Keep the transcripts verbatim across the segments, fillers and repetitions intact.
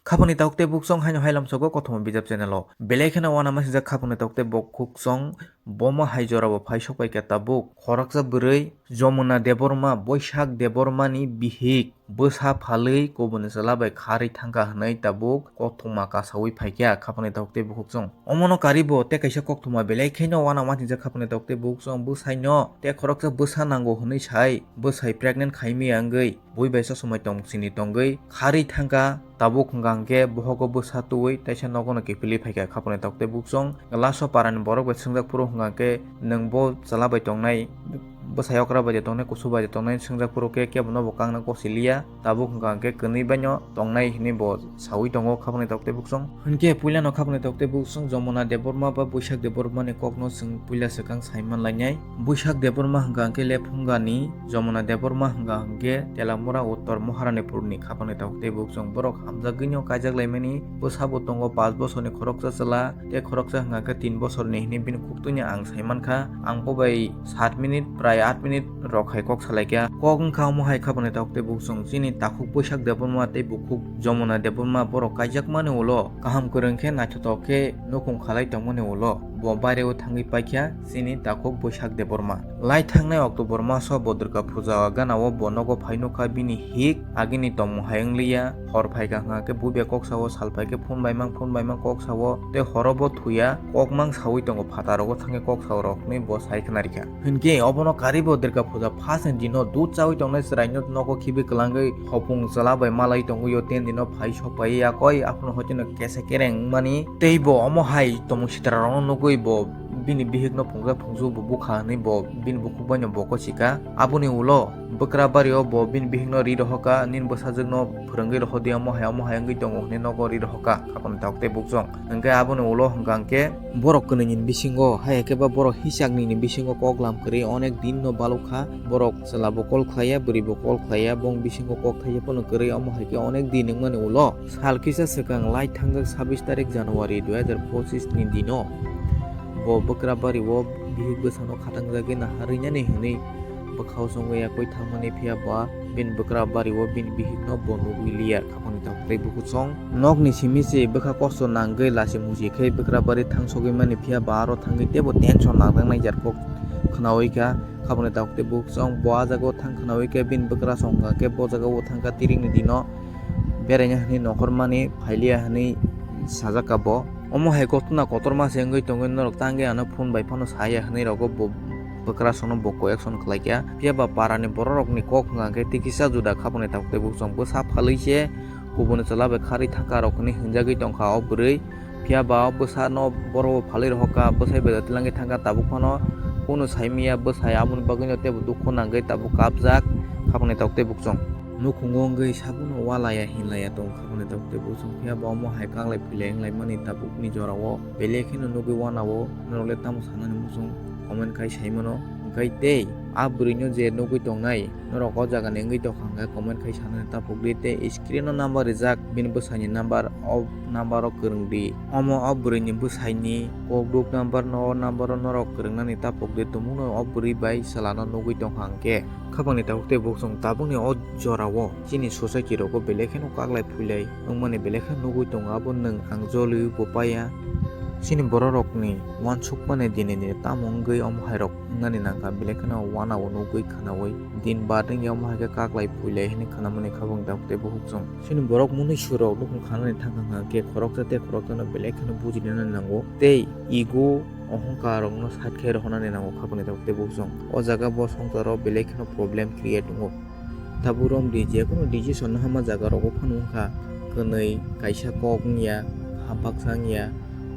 Khapangni tabuk tei buksong haino hailam sogo kothoma bijap channel o. Belai kheno uanama sijak khapangni tabuk tei bukhuk song bomo hai jora bo phai sok pai kha tabuk. Khoroksa bwrwi Jomuna Debbarma, Boisak Debbarma ni bihik bwsa phalwi kubuni chwla bai kharwi thangkha hwnwi tabuk kothoma kasaui phaikha khapangni tabuk tei bukhuk song. Omono karibo tei kaisa koktwma belai kheno uanama sijak khapangni tabuk tei bukhuk song bwsaino tei khoroksa bwsa nango hwnwi sai bwsai pregnant khaimaya wngwi bui bai soksomai tong sini tongwi kharwi thangkha. Tabuk hwnkha hwnkhe bohogo bwsa twiwi taisa nogono kiphilwi phaikha khapangni tabuk tei buksong. Laso parani borok bai swngjak phuru hwnkha hwnkhe nwng bo chwla bai tongnai, bwsai okra bai de tongnai, kusu bai de tongnai swngjak phuru khe kebono bo kangna gosiliya. Tabuk hwnkha hwnkhe kwnwi baino tongnai hinwi bo saui tongo khapangni tabuk tei buksong. Hinkhe puilano khapangni tabuk tei buksong Jomuna Debbarma ba Boisak Debbarma ni kokno chwng puila swkang saiman lainai. Boisak Debbarma hwnkha hwnkhe Lephungani, Jomuna Debbarma hwnkha hwnkhe Telamura Uttor Maharanipurni khapangni tabuk tei buksong. Borok hamjagwino kaijak laimani bwsa bo tongo, paanch bosorni khoroksa chwla tei khoroksa hwnkha khe tin bosorni hinwi bini khuktwino ang saimankha. Ang bo bai sat minute prai aat minute rok hai kok salaikha. Kok wngkha omo hai khapangni tabuk tei buksong chini takhuk Boisak Debbarma tei bukhuk Jomuna Debbarma borok kaijakmani ulo kaham kwrwng khe naithothok khe nukhung khalai tongmani ulo bo baireo thangwi paikha chini takhuk Boisak Debbarma. Lai thangnai October maso bo Durga Puja ganao bo nogo phai nukha bini hik agini tongmung hai wngliya. Hor phaikha hwnkha khe bui bai kok sao, sal phaikhe phone bai mang, phone bai mang kok sao, tei horo bo thuya, kok mang saui tongo, phataro thangwi kok sao rok hinwi bo sai khna rikha. Hinkhe obono karibo Durga Puja first ni dino dud chaui tongnai chwraino nogo khibi kwlangwi hopung chwla bai malai tongwi o ten dino phai sok pai yakoi aphano hoiteno kesa kereng wngmani tei bo omo hai tongmung sitra rokno nugwi bo bini bihikno phungjak phungju bo bukha hinwi bo bini bukhuk baino bo kochika. Aboni ulo bwkra bario bo bini bihikno ri rohorkha, nini bwsajwkno phwrwngwi rohordi, omo hai omo hai wngwi tongo hinwi nogo ri rohorkha khapangni tabuk tei buksong. Hinkhe aboni ulo hwnkha hwnkhe borok kwnwi ni bisingo hai khe ba borok hisakni ni bisingo koklam kwrwi onek din no balukha. Borok chwla bo call khlaiya, bwrwi bo call khlaiya, bong bisingo kok thaisa phano kwrwi, omo hai khe onek din wngmani ulo sal kisa swkang lai thangjak sabbish tarik January dui hajar pochis ni dino bo bwkra bario bihik bwsano khatangjagwi naharwinani hinwi bwkhao chongwi yakwi thangmani, phiya ba bini bwkra bario bini bihikno bo nugwi liya khapangni tabuk tei bukhuk song. Nokni simi se bwkha kosto nangwi lasi musi khe bwkra bari thang sogwi mani, phiya ba aro thangwi teibo tension nangjaknai jarkuk khnaui kha khapangni tabuk tei bukhuk song. Bo ah jagao thang khnaui khe bini bwkra song hwnkha khe bo jagao thangkha tiringni dino beraina hinwi nokhormani phailiya hinwi sajak kha bo. Omo hai koktwma kotorma se wngwi tongwi norok tangwi ano phone bai phano saya hinwi rogo bo bwkrasongno bo correction khlaikha. Phiya ba parani bororokni kok hwnkha khe tikisa juda khapangni tabuk tei buksong bwsa phalwi se kubuni chwla bai kharwi thangkha rok hinwi hwnjagwi tongkha o bwrwi. Phiya ba o bwsano borok bo phalwi rohorkha, bwsai bai da twlangwi thangkha tabuk phano kunu saimanya bwsai aboni bagwino teibo dukhu nangwi tabuk kapjak khapangni tabuk tei buksong. Nukhungo wngwi sabuno walaya hinlaya tong khapangni tabuk tei buksong, phiya ba omo hai kaklai phwilai wnglaimani tabukni jorao belai kheno nugwi uanao. Norok le tamo sanani muchung comment khai saimano, hwnkhe tei a bwrwino je nugwi tongnai norok o jagani wngwi tongkha hwnkhe comment khai sanani tapukdi tei screen o number rijak bini bwsaini number o number o kwrwngdi. Omo o bwrwini bwsaini kokduk number no o number o norok kwrwngnani tapukdi, tumungno o bwrwi bai chwlano nugwi tongkha hwnkhe. Khapangni tabuk tei buksong tabukni o jorao chini society rogo belai kheno kaklai phwilai wngmani belai kheno nugwi tongo, abo nwng ang joliui bo paiya. Chini bororokni uansukmani dini dini tamo wngwi omo hairok wngnani nangkha, belai kheno uanao nugwi khwnaui din bar wngya omo hai khe kaklai phwilai hinwi khwnamani khapangni tabuk tei bukhuk song. Chini borok mwnwi surok nukhung khanani thangkha hwnkha khe khoroksa tei khoroksano belai kheno bujinani nango tei ego ohongkar rokno side khai rohornani nango khapangni tabuk tei buksong. O jaga bo songsaro belai kheno problem create wngo. Tabuk romdi jekunu decision no hama jaga rogo phano wngkha, kwnwi kaisa kok wngya, haphaksa wngya,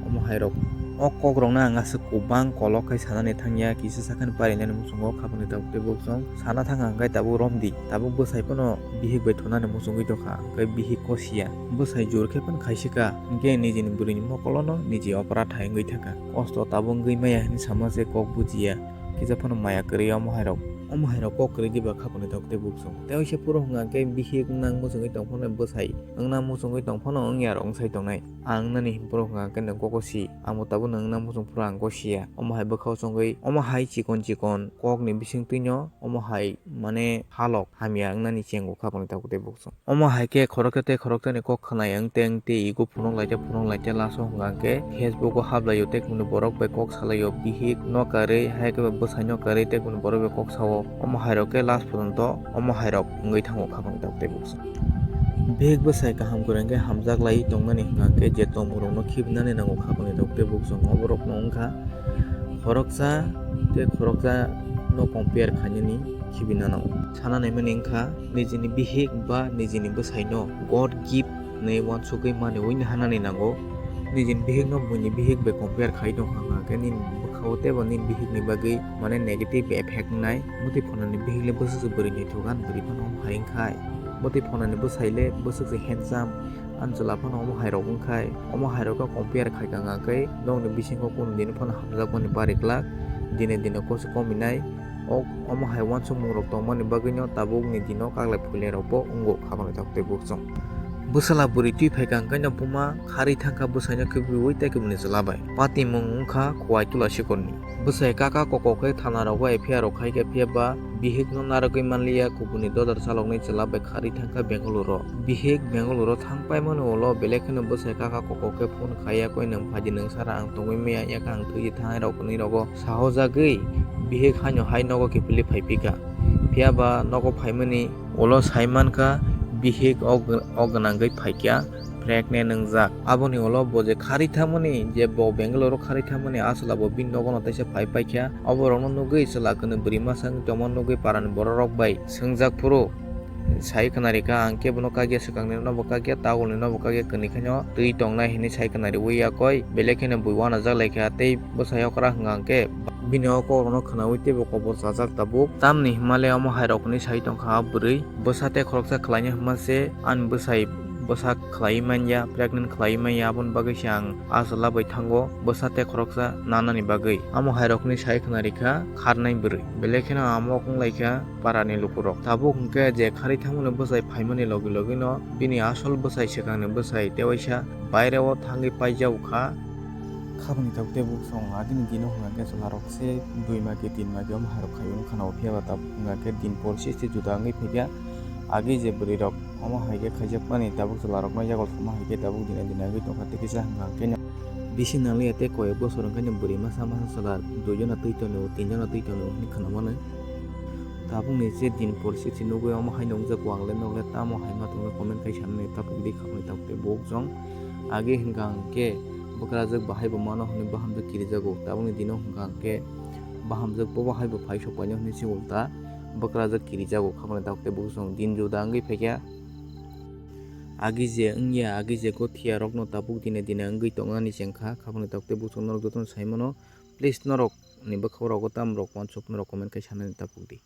omo hai rok. O kok rokno ang aswk kubang kolok khai sanani thangya, kisa sakhani parinani muchungo khapangni tabuk tei buksong. Sana thangkha hwnkhe tabuk romdi, tabuk bwsai phano bihik bai thunani muchungwi tongkha, hwnkhe bihik kosiya. Bwsai jor khe phano khaisika, hwnkhe nijini bwrwini mokolono niji opora thai wngwi thangkha. Kosto tabuk wngwi maya hinwi sama se kok bujiya. Kisa phano maya kwrwi omo hai rok Omo hai rok kok kwrwi diba khapangni tok tei buksong. Tei waisa phuru hwnkha khe bihik wngna muchungwi tong phano bwsai wngna muchungwi tong phano wngya rok wngsai tongnai. Ang nani phuru hwnkha khe nwng koko si, amo tabuk nwng wngna muchung phuru ang kok siya. Omo hai bwkhao chongwi omo hai chikon chikon kokni bisingtwino omo hai mane halok hamya wngnani chengo khapangni tok tei buksong. Omo hai khe khoroksa tei khoroksani kok khwnai wng tei wng tei ego phunuk lai tei phunuk lai tei last o hwnkha khe Facebook o hap lai o tei kunu borok bai kok salai o bihik no kwrwi hai khe bwsai no kwrwi tei kunu borok bai kok sao. Omo hai rok khe last porjonto omo hai rok wngwi thango khapang tok tei buksong. Bihik bwsai kaham kwrwng khe hamjak lai tongnani hwnkha khe je tongmung rok no khibinani nango khapang tok tei buksong oborok no wngkha khoroksa tei khoroksa no compare khainani khibina nango. Sana naimani wngkha nijini bihik ba nijini bwsai no God gift hinwi uansugwi mani wngwi hanani nango. Nijini bihik no buini bihik bai compare khai tong kha hwnkha khe nini bwkha o teibo nini bihik ni bagwi mane negative effect wngnai. Bwtwi phonani bihik le bwswk se bwrwi naithok ani bwrwi phano omo hai wngkhai. Bwtwi phonani bwsai le bwswk se handsome ani chwla phano omo hai rok wngkhai. Omo hai rok khe compare khai kha hwnkha khe nokni bisingo kunu dino phano hamjakmani bari glak. Dine dine kose kominai. O, omo hai uansukmung rok tongmani bagwino tabukni dino kaglai phuilai rokbo wngo khapang tok tei buksong. Bwsala bwrwi twi phaikha hwnkhe no buma kharwi thangkha bwsaino khibiui tei kibini chwla bai. Patimung wngkha Khowai Tulasikorni. Bwsai kaka koko khe thana rogo F I R rok khaikha phiya ba bihikno narwgwi manliya kubuni dodor chaloknwi chwla bai kharwi thangkha Bengaluru. Bihik Bengaluru thangpaimani ulo belai kheno bwsai kaka koko khe phone khaiya koi nwng phaidi nwng sara ang tongwi maya yakha ang thwiwi thangnai rok hwnwi rogo sahojagwi bihik haino hai nogo kiphilwi phaiphikha. Phiya ba nogo phaimani ulo saimankha bihik o gw-, o gwnangwi phaikha pregnant wngjak. Aboni ulo bo je kharwi thangmani je bo Bengaluru kharwi thangmani a chwla bo bini nogono teisa phai paikha. Oborokno nugwi chwla kwnwi bwrwi masa wngwi tongma nugwi parani bororok bai swngjak phuru. Sai khwnarikha ang khe bono kakya swkangni nobo kakya tagolni nobo kakya kwnwi khaino twi tongnai hinwi sai khwnariwi yakoi belai kheno bui uanajak laikha tei bwsai okra hwnkha hwnkhe bini o kokrokno khwnaui teibo kobor chajak tabuk. Tamni hwnmale omo hai rok hinwi sai tongkha a bwrwi bwsa tei khoroksa khlaina hwnma se ani bwsai bwsa khlaiwi manya pregnant khlaiwi manya aboni bagwi se ang a chwla bai thango bwsa tei khoroksa nanani bagwi. Omo hai rok hinwi sai khwnarikha kharnai bwrwi belai kheno amo wng laikha parani lukurok. Tabuk hwnkhe je kharwi thangmani bwsai phaimani logi logino bini asol bwsai swkangni bwsai tewaisa baireo thangwi paijao kha. Khabangni tabuk tei buksong agini dino hwnkha khe chwlarok se dui magi tin magi omo hai rok khai wngkha na, phiya ba tabuk hwnkha khe din por siste juda wngwi phaikha. Agi je bwrwi rok omo hai khe khaijakmani tabuk chwlarokno yago thuma hai khe tabuk dine dine wngwi tongkha tei kisa hwnkha khe bisi nangliya tei koi bosor wngkha khe bwrwi masa masa chwla dui jona twi tonwi o tin jona twi tonwi o hinwi khwna mano. Tabukni je din poristiti nugwi omo hai nungjago ang le nok le tamo hai ma tongno comment khai sanani tabuk di khapni tabuk tei buksong. Agi hwnkha hwnkhe bwkrajwk bahai bo mano hwnwi bahamjwk kirijago tabukni dino hwnkha hwnkhe bahamjwk bo bahai bo phai sok paino hwnwi se ulta bwkrajwk kirijago khapni tabuk tei buksong din juda wngwi phaikha. Agi je wngya agi je gothiya rokno tabuk dine dine wngwi tongnani chengkha khapni tabuk tei buksong norok jotono saimano. Please norok ni bwkhao rogo tam rok uansuk norok comment khai sanani tabuk di.